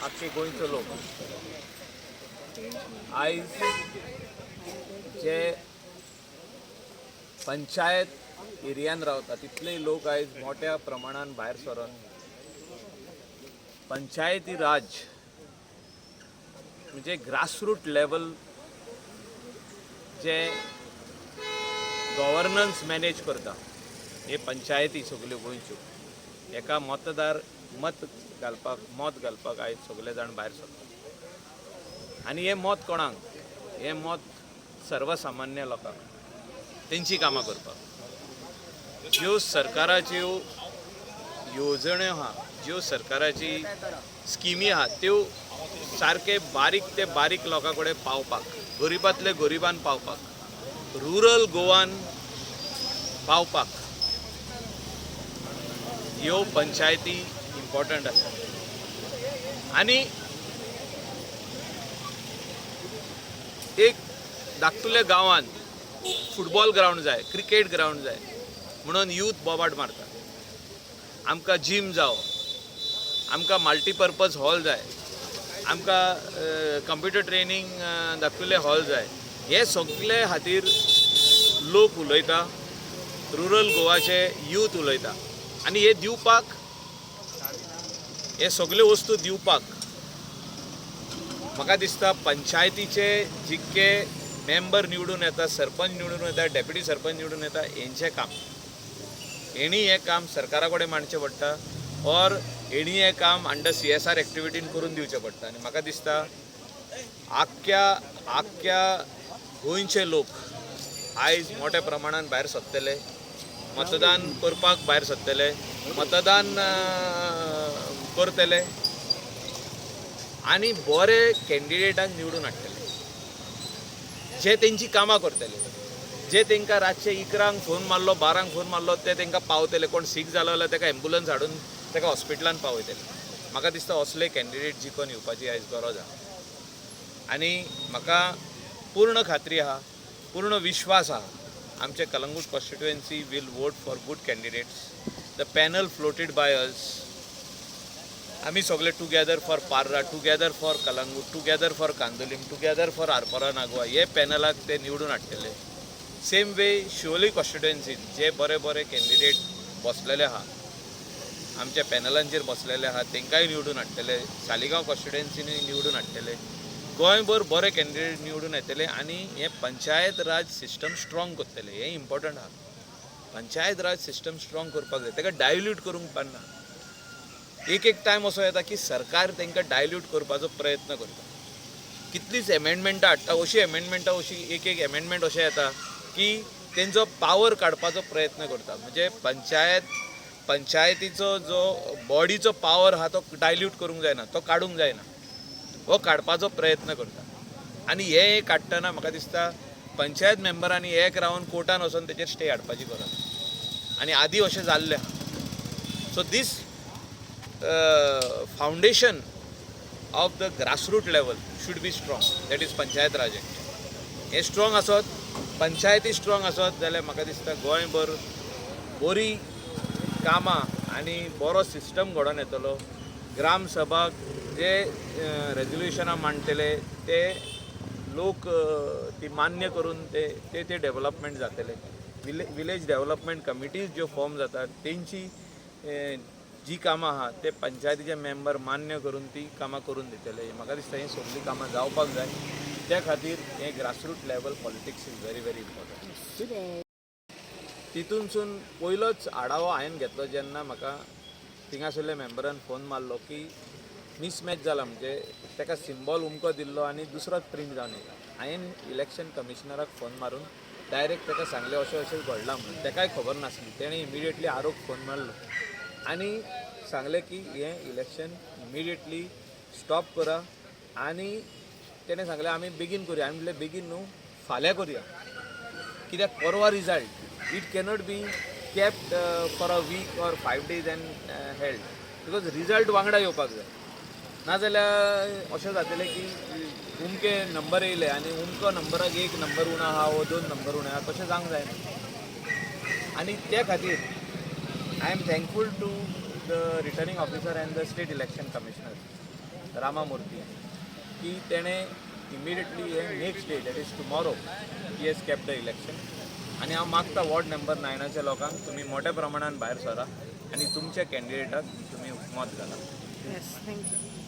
आख्खे गोंयचो लोक आयज जे पंचायत एरियान रावता तितले लोक आयज मोठ्या प्रमाणान भायर सरोन पंचायती राज म्हणजे ग्रासरूट लेवल जे गव्हर्नन्स मॅनेज करता हे पंचायती सगल्यो गोंयच्यो एका मतदार मत घालपाक मत घालपाक आयज सगळे जाण भायर सरता. आनी हें मत कोणाक? हें मत सर्वसामान्य लोकांक, तेंची कामां करपाक. ज्यो सरकाराच्यो येवजण्यो आहा, ज्यो सरकाराची स्किमी आहा, त्यो सारके बारीक ते बारीक लोकां कडेन पावपाक, गरिबांतले गरिबान पावपाक, रुरल गोवान पावपाक ह्यो पंचायती इम्पॉर्टंट आसा. आनी एक धाकटुल्या गांवांत फुटबॉल ग्रावंड जाय, क्रिकेट ग्रावंड जाय म्हणून यूथ बोबाट मारता. आमकां जीम जावो, आमकां मल्टीपर्पज हॉल जाय, आमकां कंप्युटर ट्रेनींग धाकटुले हॉल जाय. हे सगळे खातीर लोक उलयता, रुरल गोवाचे यूथ उलयता. आनी हे दिवपाक, हे सगल्यो वस्तू दिवपाक म्हाका दिसता पंचायतीचे जितके मेंबर निवडून येता, सरपंच निवडून येता, डेप्युटी सरपंच निवडून येता, हेंचें काम, हेणी हें काम सरकारा कडेन मांडचें पडटा ऑर हेणी हें काम अंडर CSR एक्टिविटीन करून दिवचें पडटा. आनी म्हाका दिसता आख्ख्या आख्ख्या गोंयचे लोक आयज मोठ्या प्रमाणान भायर सरतले, मतदान करपाक भायर सरतले, मतदान करतले आनी बरे कॅन्डिडेटांक निवडून हाडटले, जे तेंची कामां करतले, जे तेंकां रातचे 11 फोन मारलो, 12 फोन मारलो, ते तेंकां पावतले. कोण सीक जालो जाल्यार तेका एम्बुलन्स हाडून तेका हॉस्पिटलान पावयतले. म्हाका दिसता असले कॅन्डिडेट जिखून येवपाची आयज गरज आहा. आनी म्हाका पूर्ण खात्री आहा, पूर्ण विश्वास आहा, आमचे Calangute constituency will vote for good candidates. The panel floated by us, आमी सगळे together for Parra, together for Calangute, together for Candolim, together for Arpora Nagua, हे पॅनलाक ते निवडून हाडटले. सेम वे शिवोली कॉन्स्टिट्युएन्सीन जे बरे बरे कॅन्डिडेट बसलेले आहा, आमच्या पॅनलांचेर बसलेले आहा, तेंकांय निवडून हाडटले. सालिगांव कॉन्स्टिट्युएन्सीनूय निवडून हाडटले. गोंयभर बरे कॅन्डिडेट निवडून येतले आनी हें पंचायत राज सिस्टम स्ट्रॉंग करतले. हें इम्पॉर्टंट आहा. पंचायत राज सिस्टम स्ट्रॉंग करपाक जाय, ताका डायल्यूट करूंक पारना. एक एक टायम असो येता की सरकार तांकां डायल्यूट करपाचो प्रयत्न करता. कितलीच एमेंडमेंटां हाडटा, अशी एमेंडमेंटां, अशी एक एक एमेंडमेंट अशें येता की तेंचो पावर काडपाचो प्रयत्न करता. म्हणजे पंचायतीचो जो बॉडीचो पावर आहा तो डायल्यूट करूंक जायना, तो काडूंक जायना, हो काडपाचो प्रयत्न करता. आनी हे काडटना म्हाका दिसता पंचायत मेंबरांनी एक रावन कोर्टान वचोन तेचेर स्टे हाडपाची गरज. आनी आदीं अशें जाल्लें आहा. So this foundation of the grassroot level should be strong, that is Panchayat Raj Act. हें स्ट्रॉंग आसत, पंचायती स्ट्रॉंग आसत जाल्यार म्हाका दिसता गोंयभर बरी कामां आनी बरो सिस्टम घडोवन येतलो. ग्राम सभा जे रेजोल्युशनां मांडटले ते लोक ती मान्य करून ते ते ते डेवलपमेंट जातले. विलेज डेवलपमेंट कमिटीज ज्यो फॉर्म जातात, तेंची जी कामां आहा ते पंचायतीचे मेंबर मान्य करून ती कामां करून दितले. म्हाका दिसता ही सगळीं कामां जावपाक जाय. त्या खातीर हें grassroot level politics is very very important. तितूनसून पयलोच आढावो हांवें घेतलो जेन्ना म्हाका थिंगासरल्या मेंबरान फोन मारलो की मिसमॅच जाला, म्हणजे ताका सिंबॉल उमको दिल्लो आनी दुसरोच प्रिंट जावन येयला. हांवें इलेक्शन कमिशनराक फोन मारून डायरेक्ट ताका सांगलें, अशें अशें घडलां म्हणून. ताकाय खबर नासली. तेणें इमिडिएटली आरोक फोन मारलो आनी सांगलें की हें इलेक्शन इमिडिएटली स्टॉप करा. आनी तेणें सांगलें, आमी बेगीन करुया. हांवें म्हणलें, बेगीन न्हू, फाल्यां करुया, कित्याक परवा result. It cannot be kept for a week or 5 days and held, because result वांगडा येवपाक जाय. नाजाल्यार अशें जातलें की उमके नंबर येयले आनी उमको नंबराक एक नंबर उणो आहा वो दोन नंबर उणे आहा. तशें जावंक जायना. आनी ते खातीर I am thankful to the returning officer and the state election commissioner. Ramamurthy की तेणें इमिडिएटली हे next day, that is tomorrow, he has kept the election. आनी हांव मागता वॉर्ड नंबर 9आच्या लोकांक, तुमी मोठ्या प्रमाणान भायर सरा आनी तुमच्या कॅन्डिडेटाक तुमी मत घाला. Yes, thank you.